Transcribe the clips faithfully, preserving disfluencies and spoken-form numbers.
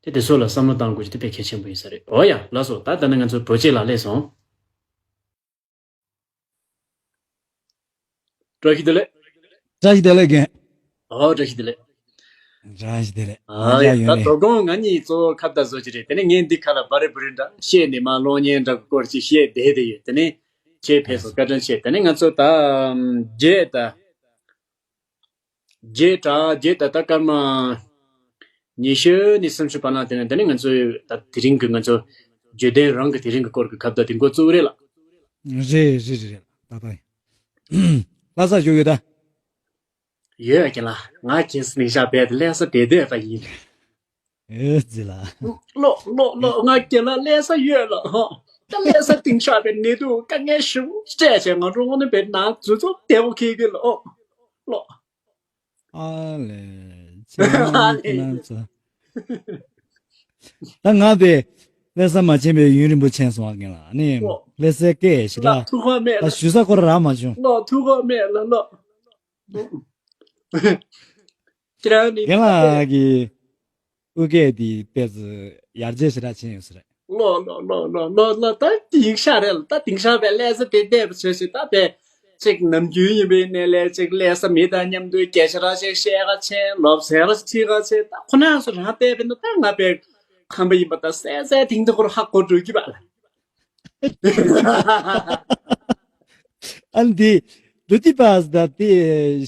དེ་དེ་ཚོ་ལ་བསམ་བློ་བཏང་དགོས་ཀྱི་དེ་དཔེ་གལ་ཆེན་པོ་ཡིན་ས་རེད། འོ་ཡ། ལགས་སོ། ད་ད་ནི་ང་ཚོ་བོད་སྐད་ལ་སླེབས་སོང་། བཀྲ་ཤིས་བདེ་ལེགས། བཀྲ་ཤིས་བདེ་ལེགས་རྒན། ཨོ་བཀྲ་ཤིས་བདེ་ལེགས། བཀྲ་ཤིས་བདེ་ལེགས། ཨ་ཡ། ད་དོ་དགོང་ང་གཉིས་གཙོ་བོ་ཁ་བརྡ་བཟོ་གི་རེད། དེ་ནས་ངས་འདི་ཁ་ལ་བ་རེ་བུ་རེ་འདྲ་བཤད་ནས་མ་གློག་བརྙན་འདྲ་སྐོར་ཅིག་བཤད་བསྡད་དེ་ཡོད། དེ་ནས་ཁྱེད་ཕེབས་སོང་། བཀའ་དྲིན་ཆེ། དེ་ནས་ང་ཚོ་ད་རྒྱས་ད། རྒྱས་དྲ་རྒྱས་ད་ལྟ་སྐར་མ་ཉི་ཤུ་ནས་སུམ་ཅུ་བར་ལ་དེ་ནས་དེ་ནས་ང་ཚོས་ད་དེ་རིང་གི་ང་ཚོ་བརྗོད་དོན་རང་གི་དེ་རིང་གི་སྐོར་གྱི་ཁ་བརྡ་དེ་འགོ་བཙུགས་རེད་ལ། རེད་རེད་རེད་རེད། ད་ལྟ་ཡིན། ལྷ་ས་བཞུགས་ཡོད་ད། ཡོད་ཀྱི་ལ། ང་ཁྱེད་སྙིང་ཤ་བས་ལྷ་ས་བསྡད་བསྡད་པ་ཡིན། ཨེ་ཙི་ལ། ལོ་ལོ་ལོ། ང་ཁྱེད་ལ་ལྷ་ས་ཡོད་ལ་ཧོ། ད་ལྷ་ས་སྟེང་ཤ་བས་ནི་དུ་དཀའ་ངལ་ཞིག་སྤྲད་བྱས། ང་རང་ངོ་ནས་བས་ན་ཙུ་ཙུ་བདེ་བོ་ཁེལ་གི་ལ་ཨོ། ལོ། ཨ་ལེ། ཚེ་རིང་ཁྱེད་རང་ཚོ། ད་ང་བས་ལྷ་ས་མ་ཕྱིན་པའི་ཡུན་རིང་པོ་ཕྱིན་སོང་བ་ངེས་ལ་ནི། ལྷ་སའི་སྐད་ཞིག་ལ་ཐུགས་ཁོག་མེད་ལ། ད་ཞུ་ས་ཁོ་ར་མ་བྱུང་། ལོ་ཐུགས་ཁོག་མེད་ལ་ལོ། ཁྱེད་རང་ནི། རྒན་ལགས་ཀྱི་ཨུ་སྐད་འདི་དཔེ་ཚོ་ཡར་རྒྱས་ཞེ་དྲག་ཕྱིན་ཡོད་ས་རེད། ལོ་ལོ་ལོ་ལོ་ལོ་ལོ། ད་དེང་ཤ་རེད་ལ། ད་དེང་ཤ་བས་ལྷ་ས་དེ་བསྡད་པ་བྱོས་ཤིག་ད་བས་ཅིག་ནམ་རྒྱུན་ཡིན་པའི་ནས་ལས་ཅིག་ལྷ་ས་མི་དང་མཉམ་དུ་སྐད་ཆ་ར་ཞིག་བཤད་ག་ཆེན་ལོབ་ཟེར་ར་ཅིག་ག་ཆེན། ད་ཁོ་ན་སུ་རང་བསྡད་པའི་ན་ད་ང་བས་ཁམས་པ་ཡིན་པ་ད་སད་སད་དེང་དུ་ཁོར་ཧ་གོ་འགྲོ་གི་པ་ལ། ཨ་ནི་འདི་ལུ་ཏི་པ་ཟེར་ད་དེ་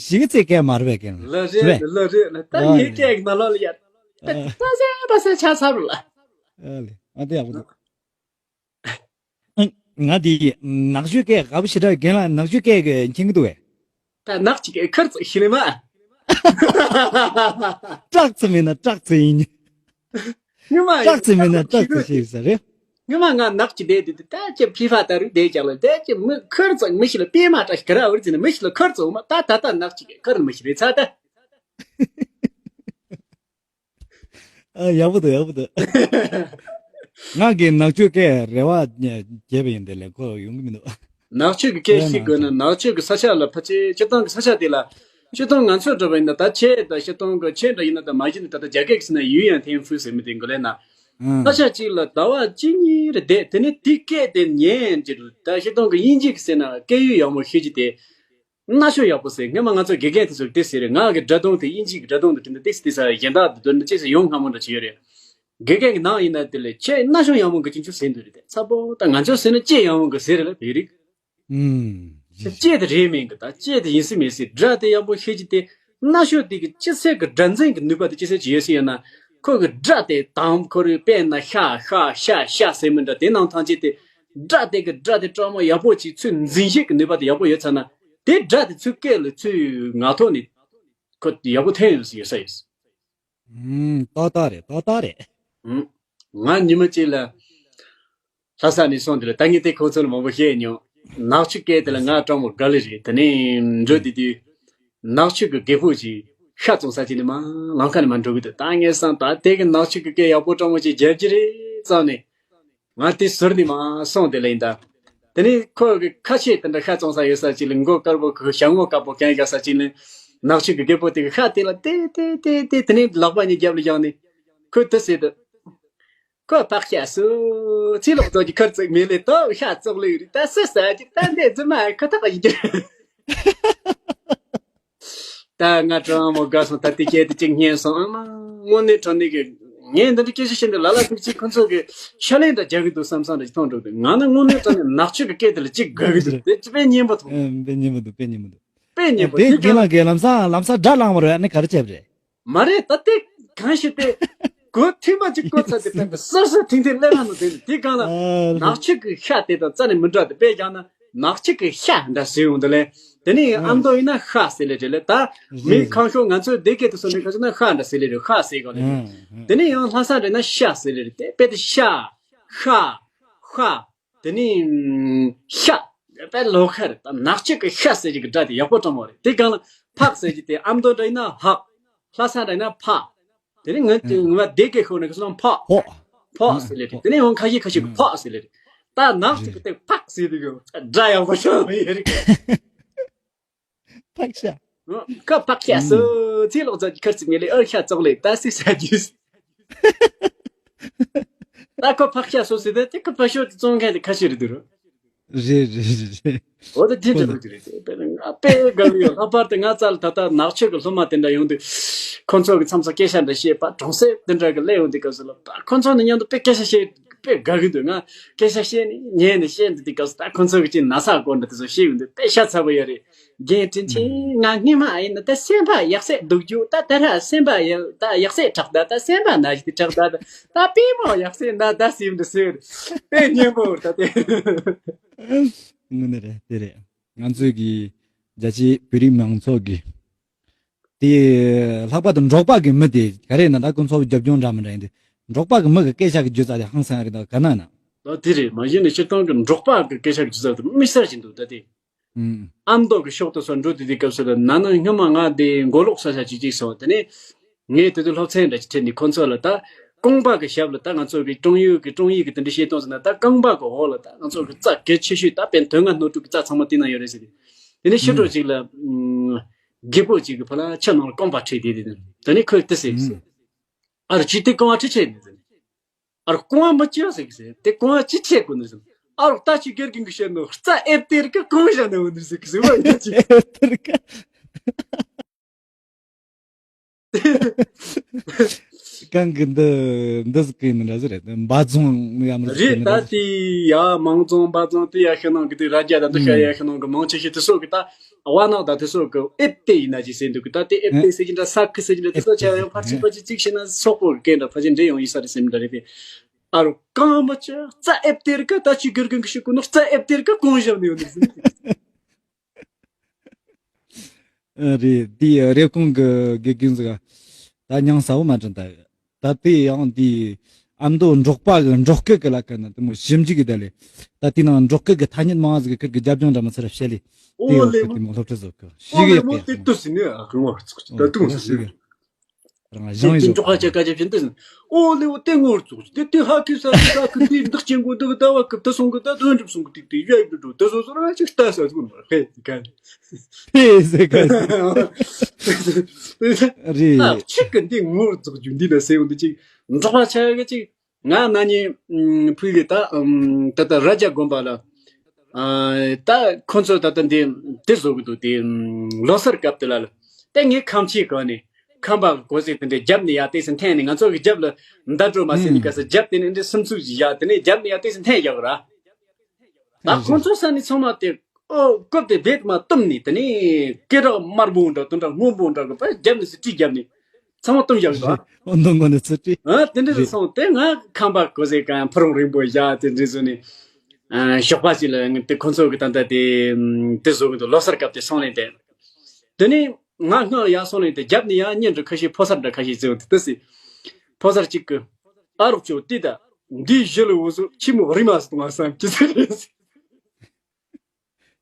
ཞིག་ཚེ་སྐད་མ་རེད་པས་ཀྱང་། ལ་རེད་ལ་རེད་ལ། ད་ངའི་སྐད་ཀྱི་ནང་ལོགས་ལ་ཡ། ད་ད་སེ་ད་སེ་ཆ་ཚར་རུ་ལ། ཨ་ལེ། ཨ་དེ་ཡག་པོ་འདུག་ང་དེ་ནག་ཆུ་སྐད་དགའ་པོ་ཞེ་དྲག་རྒན་ལགས་ནག་ཆུ་སྐད་ཀྱི་མཁྱེན་གྱི་འདུག་གས། ད་ནག་ཆུ་སྐད་ཁར་ཙི་ཤི་ལེ་མ། སྐྲག་ཙི་མིན་ན་སྐྲག་ཙི་ཡིན། ངོ་མ་སྐྲག་ཙི་མིན་ན་སྐྲག་ཙི་ཤེས་ས་རེད། ངོ་མ་ང་ནག་ཆུ་བསྡད་དུས་ད་ཅི་ཕི་ཧྥ་ད་རུ་བསྡད་ཀྱང་ལ་ད་ཅི་མི་ཁར་ཙི་མི་ཤི་ལ་པེ་མ་ཏྲ་ཤི་ག་ར་བར་ཙི་ན་མི་ཤི་ལ་ཁར་ཙི་འོ་མ་ད་ད་ད་ནག་ཆུ་སྐད་ཁར་མི་ཤི་རེད་ཚ་ད། ཨ་ཡག་པོ་འདུག་ཡག་པོ་འདུག་ང་གིས་ནག་ཆུ་སྐད་རེ་བ་བརྒྱབ་པ་ཡིན་དེ་ལས་ཁོ་ཡོང་གི་མི་འདུག་ནག་ཆུ་གི་སྐད་ཤེས་དགོས་ན་ནག་ཆུ་གི་ས་ཆ་ལ་ཕལ་ཆེར་སྤྱིར་བཏང་གི་ས་ཆ་དེ་ལ་སྤྱིར་བཏང་ང་ཚོ་འདྲ་བ་ཡིན་ན་ད་ཆེ་ད་སྤྱིར་བཏང་གི་ཆེ་འདྲ་ཡིན་ན་ད་མ་གཞི་ནས་ད་ལྟ་རྒྱ་སྐད་ཀྱི་ཟེར་ན་ཡུས་ཡང་ཐེན་ཧྥུ་ཟེར་མི་དེ་འགོ་ལས་ན། ས་ཆ་གཅིག་ལ་ཟླ་བ་གཅིག་གཉིས་རེ་བསྡད་དེ་ནས་དེ་སྐད་དེ་ཉན་གྱི་རུ་ད་སྤྱིར་བཏང་གི་དབྱིན་ཇི་གི་ཟེར་ན་སྐད་ཡུས་ཡག་མོ་ཤེས་ཀྱི་དེ། སྣ་ཤོ་ཡག་པོ་ཟེར། སྔོན་མ་ང་ཚོ་དགེ་རྒན་དེ་ཚོར་དེ་ཟེར་རེད། ང་གི་སྒྲ་གདངས་དེ་དབྱིན་ཇི་གི་སྒྲ་གདངས་དང་བསྟུན་ཏེ་ཏིག་ཙམ་ཏིག་ཙམ་གཞན་དག་དང་བསྡུར་ན་ཅི་ཟེར་ཡོང་སྔ་མོ་འདྲ་ཅིག་ཡོད་རེད། དགེ་རྒན་གྱི་ནང་ཡིན་ན་དེ་ལས་ཁྱེད་སྣ་ཤོ་ཡག་མོ་གི་ཅིག་ཅུ་ཟེར་འདུག་རེད་དེ་ཚ་པོ་ད་ང་ཚོ་ཟེར་ན་ལྕེ་ཡག་མོ་གི་ཟེར་རེད་ལ་བོད་རིགས། ལྕེ་དེ་རེད་མིན་གི་ད་ལྕེ་དེ་ཡིན་སྲིད་མེད་སྲིད་སྒྲ་དེ་ཡག་པོ་ཤེས་ཀྱི་དེ། སྣ་ཤོ་དེ་གི་ཅི་ཟེར་གི་སྒྲ་འཛིན་གི་ནུས་པ་དེ་ཅི་ཟེར་ཅི་ཡོད་སྲིད་ཡོད་ན། ཁོ་གི་སྒྲ་དེ་དང་ཁོ་རེ་དཔེར་ན་ཤ་ཤ་ཤ་ཤ་ཟེར་མི་འདྲ་དེ་ནང་ཐང་ཆད་དེ། སྒྲ་དེ་གི་སྒྲ་དེ་སྤྲང་མོ་ཡག་པོ་ཅིག་ཚུར་འཛིན་ཤེས་ཀྱི་ནུས་པ་དེ་ཡག་པོ་ཡོད་ཚར་ན། དེ་སྒྲ་དེ་ཚུར་སྐད་ལ་ཚུར་ངག་ཐོག་ནས་ཁོ་ཡག་པོ་ཐོན་ཡོང་ས་ཡོད་ས་ཡོད། ཨུམ། ཏག་ཏག་རེད་ཏག་ཏག་རེད། ཨུམ། ང་ཉི་མ་གཅིག་ལ་ལྷ་ས་ནས་སོང་དེ་ལ་ད་ངས་དེ་ཁོང་ཚོ་ལ་མང་པོ་བཤད་མྱོང་། ནག་ཆུ་སྐད་དེ་ལ་ང་སྤྲང་མོ་དགའ་ལེ་རེད། དེ་ནས་འགྲོ་དུས་དུས། ནག་ཆུ་གི་རྒད་པོ་ཅིག་ཤ་བཙོང་ས་ཅིག་ནས་མར་ལམ་ཁ་ནས་མར་འགྲོ་གི་འདུག་ད་ངས་བསམ་ད་དེ་གི་ནག་ཆུ་གི་སྐད་ཡག་པོ་སྤྲང་མོ་ཅིག་རྒྱབ་ཀྱི་རེད་བསམ་ནས། ང་དེ་ཟུར་ནས་མར་སོང་དེ་ལ་ཡིན་ད། དེ་ནས་ཁོ་གི་ཁ་ཤས་དེ་འདྲ་ཤ་བཙོང་ས་ཡོད་ས་ཅིག་ལ་མགོ་དཀར་པོ་གི་ཞྭ་སྔོ་དཀར་པོ་གྱོན་བཞག་ས་ཅིག་ལ། ནག་ཆུ་གི་རྒད་པོ་དེ་གི་ཤ་དེ་ལ་ཏེ་ཏེ་ཏེ་ཏེ་དེ་ནས་ལག་པ་གཉིས་རྒྱབ་ལ་བཞག་ནས། ཁོས་དེ་ཟེར་དུས། ཁོས་ཕག་ཤ་སུ། ཚེ་ལོག་ཚོགས་ཀྱི་ཁར་ཙིག་མེད་ལེ་ཏོ་ཤ་བཙོག་ལེ་རི་ད་སུ་ཟ་རྒྱུ་ད་འདས་རྫུན་མ་ཁ་ཐག་ཡིན་རྒྱུ། ད་ང་གྲང་མོ་དགའ་སོང་། ད་དེ་སྐད་དེ་གཅིག་སྙན་སོང་ཨ་མ། དངོས་གནས་དྲང་གནས་ཀྱི་ངས་འདི་འདྲ་སྐད་ཆ་བཤད་འདི་ལ་ལ་ཐུག་ཅིག་ཁོ་ཚོ་གི་ཤ་ལན་འདྲ་རྒྱག་གི་འདུག་བསམ་བསམ་འདྲ་ཅིག་མཐོང་འགྲོ་འདུག་ང་ནི་དངོས་གནས་དྲང་གནས་ནག་ཆུ་གི་སྐད་དེ་ལ་གཅིག་དགའ་གི་འདུག་དེ་ཅི་དཔེ་སྙན་པོ་ཐོག་ཨ། དཔེ་སྙན་པོ་འདུག་དཔེ་སྙན་པོ་འདུག་དཔེ་སྙན་པོ་དེ་ཐུག་རྒན་ལགས་ཀྱིས་ལམ་སང་ལམ་སང་སྒྲ་བླངས་པ་རེད། ཨ་ནི་ག་རེ་བྱས་པ་རེད། མ་རེད་ད་དེ་གང་ཞིག་དེ་གོ་ཐོས་མ་ཅིག་གོ་ཚར་དེ་དཔེ་གསར་གསར་ཐིང་ཐིང་ལས་ང་ནོ་དེ་དེ་གང་ལ་ཨ་ནག་ཆུ་གི་ཤ་དེ་དང་རྩ་ནས་མི་འདྲ་དེ་དཔེ་ཀྱང་ན་ནག་ཆུ་གི་ཤ་འདྲ་ཟེར་ཡོང་དེ་ལས། དེ་ནས་ཨ་མདོ་ཡིན་ན་ཤ་ཟེར་ལེ་རེད་ལེ་ད། མི་ཁང་ཤོག་ང་ཚོའི་སྡེ་སྐད་དུ་སོང་ནས་ཁ་ཤོག་ན་ཤ་འདྲ་ཟེར་ལེ་རེད། ཤ་ཟེར་གོ་ལེ་རེད། དེ་ནས་ཡང་ལྷ་ས་འདྲ་ན་ཤ་ཟེར་ལེ་རེད་དེ་དཔེ་དེ་ཤ། ཤ། ཤ། དེ་ནི། ཤ། དཔེ་ལོ་ཁ་རེད་ད། ནག་ཆུ་གི་ཤ་ཟེར་གྱི་གི་སྒྲ་དེ་ཡག་པོ་དྲང་མོ་རེད། དེ་གང་ལ་ཕག་ཟེར་གྱི་དེ་ཨ་མདོ་འདྲ་ཡིན་ན་ཧག་ལྷ་ས་འདྲ་ཡིན་ན་ཕག་དེ་ནི་ངོས་དེ་ངོས་སྡེ་དགེ་ཤོག་ནས་གི་སོང་ཕག་ཕག་ཟེར་ལེ་རེད། དེ་ནི་ཡང་ཁ་ཤས་ཁ་ཤས་གི་ཕག་ཟེར་ལེ་རེད། ད་ནག་ཆུ་གི་དེ་ཕག་ཟེར་དེ་གི་སྒྲ་ཡག་པོ་དྲང་མོ་ཡོད་རེད། ཕག་ཤ། ཁ་ཕག་ཤ་སོ། ཚེ་ལོག་ཚོགས་ཀྱི་ཁར་ཙིག་མེད་ལེ་ཨར་ཤ་བཙོག་ལེ་ད་སི་ས་རྒྱུས། ད་ཁོ་ཕག་ཤ་སོ་སྲིད་དེ་དེ་ཁོ་ཕག་ཤོ་དེ་བཙོང་མཁན་དེ་ཁ་ཤས་རེད་འདུག་རོ། རེད་རེད་རེད་རེད། འོ་ད་དེ་འདྲ་ཁོ་ལ་རེད་དེ་རེད་དེ་དཔེར་ན་ང་དཔེ་དགའ་གི་ཡོད། ལྷག་པར་དུ་ང་རྩ་ལ་ད་ལྟ་ནག་ཆུ་གི་སློབ་མ་དེ་འདྲ་ཡོང་དུས་ཁོ་ཚོ་གི་མཚམས་སུ་སྐད་ཆ་འདྲ་བཤད་པ་གྲོང་གསེབ་དེ་འདྲ་གི་སླེབས་ཡོང་དུས་སྐབས་སུ་ལ་ད་ཁོ་ཚོ་ནི་མཉམ་དུ་དཔེ་སྐད་ཆ་བཤད་དཔེ་དགའ་གི་འདུག་ང་སྐད་ཆ་བཤད་ནས་ཉན་ནས་བཤད་འདི་དུས་སྐབས་སུ་ད་ཁོ་ཚོ་གི་ཅིག་ན་ཚ་སྐོར་འདྲ་དེ་ཚོ་བཤད་ཡོང་དུས་དཔེ་ཤ་ཚ་པོ་ཡོད་རེད། རྒན་དྲིན་ཆེན་ང་སྔོན་མ་ཡིན་ན་ད་སེམས་པ་ཡག་སེ་སྡུག་རྒྱུ་ད་ད་ར་སེམས་པ་ཡག་ད་ཡག་སེ་དྲག་ད་ད་སེམས་པ་ན་ཞིག་དྲག་ད་ད་པི་མོ་ཡག་སེ་ན་ད་སེམས་འདི་སེ་དཔེ་སྙན་པོ་ད་དེ། དངོས་གནས་རེད་དེ་རེད། ང་ཚོའི་གི་རྒྱ་ཆེའི་བོད་རིགས་མང་ཚོགས་ཀྱི་དེ་ལྷག་པར་དུ་འབྲོག་པ་གི་མི་དེ་ག་རེ་ན་ད་ཁོ་ཚོ་རྒྱབ་ལྗོངས་འདྲ་མི་འདྲ་ཡིན་དུས་འབྲོག་པ་གི་མི་གི་སྐད་ཆ་གི་སྒྱུ་རྩལ་དེ་ཧང་སང་རེད་ད་ག་ན་ན། ད་དེ་རེད་མ་གཞི་ནས་སྤྱིར་བཏང་གི་འབྲོག་པ་གི་སྐད་ཆ་གི་སྒྱུ་རྩལ་དེ་དམིགས་བསལ་ཞིག་འདུག་ད་དེ། ཨུམ། ཨ་མདོ་གི་ཕྱོགས་དུ་སོགས་འགྲོ་དུས་དུས་སྐབས་སུ་ལ་ན་ནིང་སྔོན་མ་ང་དེ་མགོ་ལོག་ས་ཆ་ཅིག་ཅིག་སོང་དེ་ནས་ངས་དེ་དུས་སློབ་ཚན་འདྲ་ཅིག་ཁྲིད་ནས་ཁོ་ཚོ་ལ་ད་རྐང་པ་གི་ཞབས་ལ་ད་ང་ཚོ་གི་ཀྲུང་ཡུལ་གི་ཀྲུང་ཡུལ་གི་དེ་འདྲ་བཤད་སྟངས་ཟེར་ན་ད་རྐང་པ་གི་འོག་ལ་ད་ང་ཚོ་གི་རྩ་གལ་ཆེ་ཤོས་ད་དཔེ་དོན་ལྔ་སྣོད་དྲུག་གི་རྩ་ཚང་མ་དེ་ན་ཡོད་རེད་ཟེར་ཏེ། དེ་ནས་ཕྱི་དྲོ་ཅིག་ལ་ཨུམ། རྒད་པོ་ཅིག་གི་ཕ་ལ་ཆུ་ནང་ལ་རྐང་པ་ཁྲིད་དེ་དེ་དེ་ནས་ཁོས་དེ་ཟེར་ཟེར། ཨ་རོ་ཅི་དེ་རྐང་བ་ཁྲིད་ཆེ་ནས་ཟེར། ཨ་རོ་རྐང་བ་མི་ཅི་ཟེར་གི་ཟེར་དེ་རྐང་བ་ཅི་ཆེ་གོ་ནས་ཟེར། ཨ་རོ་ལྟ་ཅི་སྒེར་གི་གི་བཤད་ནོ་རྩ་ཨེབ་དེ་རིག་གི་རྐང་བཞག་ནས་འོ་ནས་ཟེར་གི་ཟེར་བ་ཡིན་ཅི། ཨེབ་དེ་རིག་གི། གང་གི་འདི་འདི་ཟིག་གི་ཡིན་འདྲ་ཟིག་རེད། འབའ་རྫོང་ཡ་མི་ཟིག་གི་རེད་ཡིན་འདྲ་ད་ཟིག་དེ་ཡ་མང་རྫོང་འབའ་རྫོང་དེ་ཡ་ཤི་ནང་གི་དེ་ར་རྒྱ་དང་དེ་ཤ་ཡ་ཤི་ནང་གི་མང་ཆེ་ཤོས་དེ་སོགས་གི་ད་བ་ནག་དང་དེ་སོགས་གི་ཨེབ་དེ་ཡིན་ན་ཅི་ཟེར་འདུག་གི་ད་དེ་ཨེབ་དེ་ཟེར་གྱི་འདྲ་ས་ཁི་ཟེར་གྱི་འདྲ་དེ་ཚོ་ཆ་ཡང་ཕར་ཕྱིན་ཕར་ཕྱིན་གཅིག་བྱས་ན་སོག་པོ་གི་སྐད་འདྲ་ཕར་ཕྱིན་འདྲེ་ཡོང་ཡིན་ས་རེད་སེམས་འདྲ་རེད་དེ། ཨ་རོ་གང་མ་ཆ་རྩ་ཨེབ་དེ་རིག་ག་ད་ཅི་གིར་གིན་གི་ཤི་གུ་ནོ་རྩ་ཨེབ་དེ་རིག་ག་གོང་བཞག་ནས་ཡོད་ནི་ཟེར། རེད་དེ་རེབ་གོང་གི་དགེ་རྒན་ཟིག་ད་མྱང་ས་བོ་མ་དྲན་ད། ད་དེ་ཡང་དེ་ཨ་མདོ་འབྲོག་པ་གི་འབྲོག་སྐད་གི་ལ་ཁ་ན་དེ་མོ་ཞིབ་འཇུག་གི་ད་ལེ། ད་དེ་ནང་འབྲོག་སྐད་གི་ཐ་སྙད་མང་ཟིག་གི་ཁིར་གི་རྒྱབ་ལྗོངས་འདྲ་མ་ཚར་བཤད་ལེ། དེ་ཨོ་ཡོད་ལེ་གི་མོ་དེ་མོ་སློབ་ཁྲིད་བཟོ་གི་ཞིག་ཨོ་ལེ་ཡོད་མོ་གི་དེ་དེ་མོ་ཏུ་ཟིན་ནི་ཨ་གི་ངོ་ཚོགས་ཀྱི་ད་ཏུ་ཟིན་ནི། རང་ལ་དེ་བཞེངས་དེ་ཡོད་འབྲོག་ཁ་ཆ་ཀ་ཆ་བཞིན་དུ་ཟིན། ཨོ་ལེ་ཨོ་དེ་ངོ་ཚོགས་ཀྱི་དེ་དེ་ཧ་ཁི་ས་ཁི་ས་ཁི་དེ་འདག་ཅན་གོ་འདུག་ད་བ་ཁི་ད་སོང་གི་ད་དོན་འགྲུབ་སོང་གི་དེ་དེ་ཡ་ཡི་འགྲོ་ད་སོ་སོ་ར་ཅིག་ལྟ་ས་ཟིག་མ་རེད་ཧེ་དེ་ག་ཧེ་ཟེ་ག་རེད། ཨ་ཆིག་གི་འདི་ངོ་ཚོགས་རྒྱུ་འདི་ལ་ཟེར་འོང་འདི་ཅིག་འབྲོག་པ་ཆ་ག་ཅིག་ང་ན་ནི་ཕུལ་གི་ད་ད་ད་ར་ཇ་དགོན་པ་ལ་ད་ཁོ་ཚོ་ད་ད་འདི་འདི་བཟོ་གི་འདུག་དེ་ལོ་སར་སྐབས་དེ་ལ་ལ་དེ་ངས་ཁམས་ཆེ་ག་ནས་ཁམས་པ་གོ་ཟེར་དེ་འདྲའི་རྒྱབ་ནས་ཡ་ཏེ་སི་འཐེན་ནས་ང་ཚོ་གི་རྒྱབ་ལ་མདའ་འགྲོ་མ་ཟེར་ནི་ག་ས་རྒྱབ་དེ་ནས་འདི་སུམ་ཚུགས་ཀྱི་ཡ་དེ་ནས་རྒྱབ་ནས་ཡ་ཏེ་སི་འཐེན་རྒྱག་ར། ད་ཁོ་ཚོ་ས་ནི་ཚང་མ་དེ་ཨོ་རྐུབ་དེ་བེད་མ་བཏུམ་ནི་དེ་ནས་སྐེ་རགས་དམར་པོ་འདྲ་དུ་འདྲ་སྔོན་པོ་འདྲ་གི་པ་རྒྱབ་ནས་སི་ཀྲི་རྒྱབ་ནས་ཚང་མ་བཏུམ་རྒྱག་གི་ཨོ་འདོན་གོ་ནས་སི་ཀྲི་ཨ་དེ་འདྲ་རེད་སོང་དེ་ང་ཁམས་པ་གོ་ཟེ་གང་ཕུ་རུང་རིང་པོ་བཞག་དེ་འདྲ་བཟོ་ནས་ཞོགས་པ་ཅིག་ལ་དེ་ཁོ་ཚོ་གི་ད་ལྟ་དེ་དེ་བཟོ་གི་འདུག་ལོ་སར་སྐབས་དེ་སོང་ནས་དེ་དེ་ནས་ང་སྔ་ལ་ཡར་སོང་ནས་དེ་རྒྱབ་ནས་ཡར་གཉེན་འདྲ་ཁ་ཤས་ཕོ་སར་འདྲ་ཁ་ཤས་བཟོས་འདུག་དེ་སི་ཕོ་སར་གཅིག་གི་ཨ་རོགས་ཅོ་དེ་ད་འདིའི་གཞི་ལ་འུ་ཚོ་ཁྱི་མོ་རི་མ་སི་གཏོང་བ་བསམ་ཅི་ཟེར་རེད།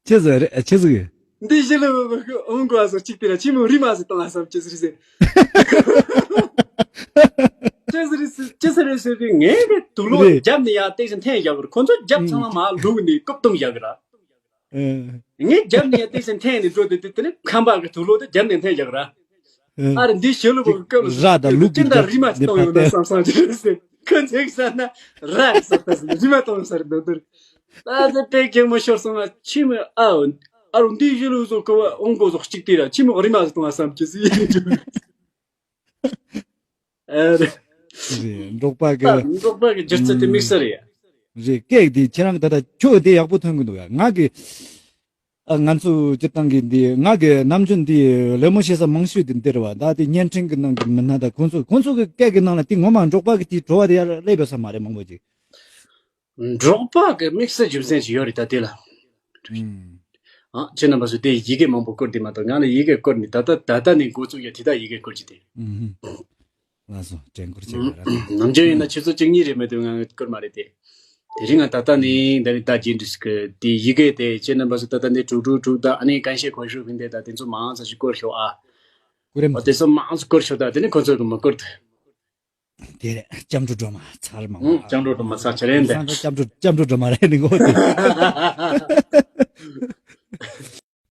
ཆི་ཟིག་རེད་ཆི་ཟིག་འདི་ཞི་ལི་བ་བ་ཁུ་ཨོང་གོ་ཨ་སོ་གཅིག་དེ་ལ་ཆི་མོ་རི་མ་སི་གཏོང་ཨ་སམ་ཅི་ཟིག་ཟེར། ཅི་ཟིག་རེད་ཟེར་ཅི་ཟིག་རེད་ཟེར་གི་ངས་གི་དུག་ལོག་རེད། རྒྱབ་ནས་ཡར་བཏེགས་ཟིན་འཐེན་བཞག་གི་རེད། ཁོ་ཚོ་རྒྱབ་ཚང་མ་མར་ལུག་ནས་རྐུབ་བཏང་བཞག་གི་ར། ཨེ། ངས་རྒྱབ་ནས་ཡར་བཏེགས་ཟིན་འཐེན་ནས་འགྲོ་དུས་དེ་དེ་ནས་ཁམས་པ་གི་དུག་ལོག་དེ་རྒྱབ་ནས་འཐེན་བཞག་གི་ར། ཨ་རེ་འདི་ཞི་ལི་བ་གི་སྐབས་ལ་ར་དང་ལུག་གི་ཅི་འདྲ་རི་མ་ནས་གཏོང་ཡོང་ན་བསམ་བསམ་ཅི་རེད་ཟེར། ཁོ་ཚོས་བསམ་ན་ར་ཟེར་ད་ཟེར་རི་མ་གཏོང་ས་རེད་འདོད་འདོད། ད་ཟེར་དཔེ་གད་མོ་ཤོར་སོང་ང་ཆི་མོ་ཨ་ཨ་རུ་འདི་ཞི་ལུ་བཟོ་ཀོ་བ་ཨོང་གོ་བཟོ་གཅིག་དེ་ར་ཆི་མོ་རི་མ་ཟེར་གཏོང་ང་བསམ་ཅི་ཟེར་ཡིན་རྒྱུ། ཨ་རེ། རེད་འབྲོག་པ་གི་ད་འབྲོག་པ་གི་སྒྱུ་རྩལ་དེ་དམིགས་བསལ་རེད་ཡ། རེད་སྐད་འདི་ཁྱེད་རང་གི་ད་ལྟ་ཁྱོད་དེ་ཡག་པོ་ཐོན་གི་འདུག་ཡ་ང་གི་ཨ་ང་ཚོ་སྤྱིར་བཏང་གི་འདི་ང་གི་ནམ་རྒྱུན་འདི་ལད་མོ་བྱེད་ས་མང་ཤོས་དེ་འདིར་བ་ད་དེ་བརྙན་འཕྲིན་གི་ནང་གི་མི་སྣ་ད་ཁོང་ཚོ་ཁོང་ཚོ་གི་སྐད་གི་ནང་ལ་དེ་ངོ་མ་འབྲོག་པ་གི་དེ་བྲོ་བ་དེ་ཡར་སླེབས་ཡོད་ས་མ་རེད་མང་པོ་ཅིག་འབྲོག་པ་གི་དམིགས་བསལ་རྒྱུ་མཚན་ཅིག་ཡོད་རེད་ད་དེ་ལ། ཨང་། ཨ་ཁྱེད་རྣམ་པ་ཚོས་དེ་ཡི་གེ་མང་པོ་བསྐུར་དེ་མ་གཏོགས་ང་ལ་ཡི་གེ་བསྐུར་ནས་ད་ལྟ་ད་ལྟ་ནས་འགོ་བཙུགས་ཡ་དེ་དག་ཡི་གེ་བསྐུར་གྱི་དེ། ལགས་སོ་དྲན་སྐུལ་བྱེད་པ་ར། ནམ་རྒྱུན་ཡིན་ན་ཆུ་ཚོད་བཅུ་གཉིས་རེ་མེད་དུས་ང་བསྐུར་མ་རེད་དེ། དེ་རིང་ང་ད་ལྟ་ནས་འདི་ནས་ད་རྗེས་འབྲི་སི་ཀི་དེ་ཡི་གེ་དེ་ཁྱེད་རྣམ་པ་ཚོ་ད་ལྟ་འདི་དྲུག་དྲུག་དྲུག་ད་ཨ་ནི་ཀན་ཤེས་གོ་ཤུ་ཕིན་དེ་ད་དེ་ཚོ་མང་ཙམ་ཞིག་བསྐུར་ཤོག་ཨ། ཀུ་རེ་མ། ཨོ་དེ་ཚོ་མང་ཙམ་བསྐུར་ཤོག་ད་དེ་ནི་ཁོ་ཚོ་གི་མི་བསྐུར་ད། དེ་རེད་སྐྱབས་འགྲོ་སྒྲོལ་མ་ཚར་མང་པོ། སྐྱབས་འགྲོ་སྒྲོལ་མ་ཚར་ཆ་རེད་འདི། སང་སྐྱབས་འགྲོ་སྐྱབས་འགྲོ་སྒྲོལ་མ་རེད་ནི་གོ་དེ།